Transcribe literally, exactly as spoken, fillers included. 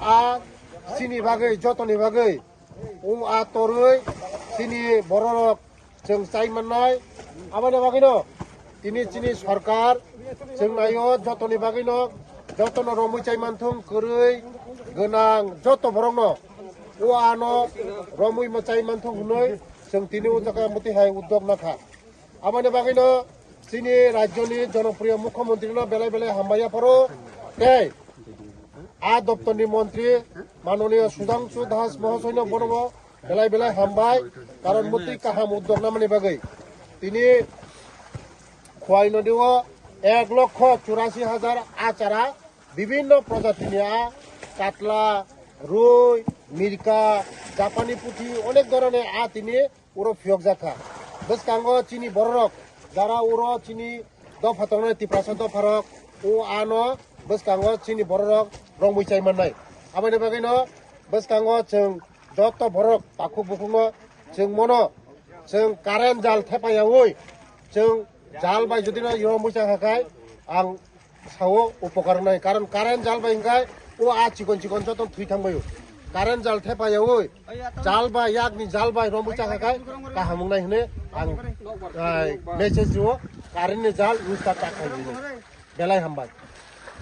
A chini bagwi, jotoni bagwi, o a torwi chini bororok chwng chai mannai. Aboni bagwino tini chini sorkar chwng naio, jotoni bagwino, jotono romwi chai manthung, kwrwi gwnang joto borokno o ano romwi ma chai manthung hwnwi chwng tini o jaga mwtwi hai uddog nakha. Aboni bagwino chini rajyoni jonopriyo mukhyamantri no belai belai hambai yapharo tei a doptorni montri manoniyo Sudhangshu Das mohosoino bonobo belai belai hambai, karon mwtwi kaham uddog namani bagwi. Tini Khowai nodi o ek lokho churasi hajar a chara bibhinno projatini a katla, rui, mirka, Japani puthi, onek dhoroner a tini uro phiyokjak kha. Bwskango chini bororok jara uro chini dopha tongnai Tiprasa dopharok o ano bwskango chini bororok romwi chai mannai. Aboni bagwino bwskango chwng joto borok takhuk bukhukno chwng mono chwng current jal thepayaui chwng jal bai jodi no romwi chakha khai ang sao upokar wngnai, karon current jal bai hwnkhe o a chikon chikon joto thwi thangbaio. Current jal thepayaui jal bai, yakni jal bai romwi chakha khai kaham wngnai hwnwi ang, ai, message rwo, current ni jal use ta ta khlai hwnwi. Belai hambai.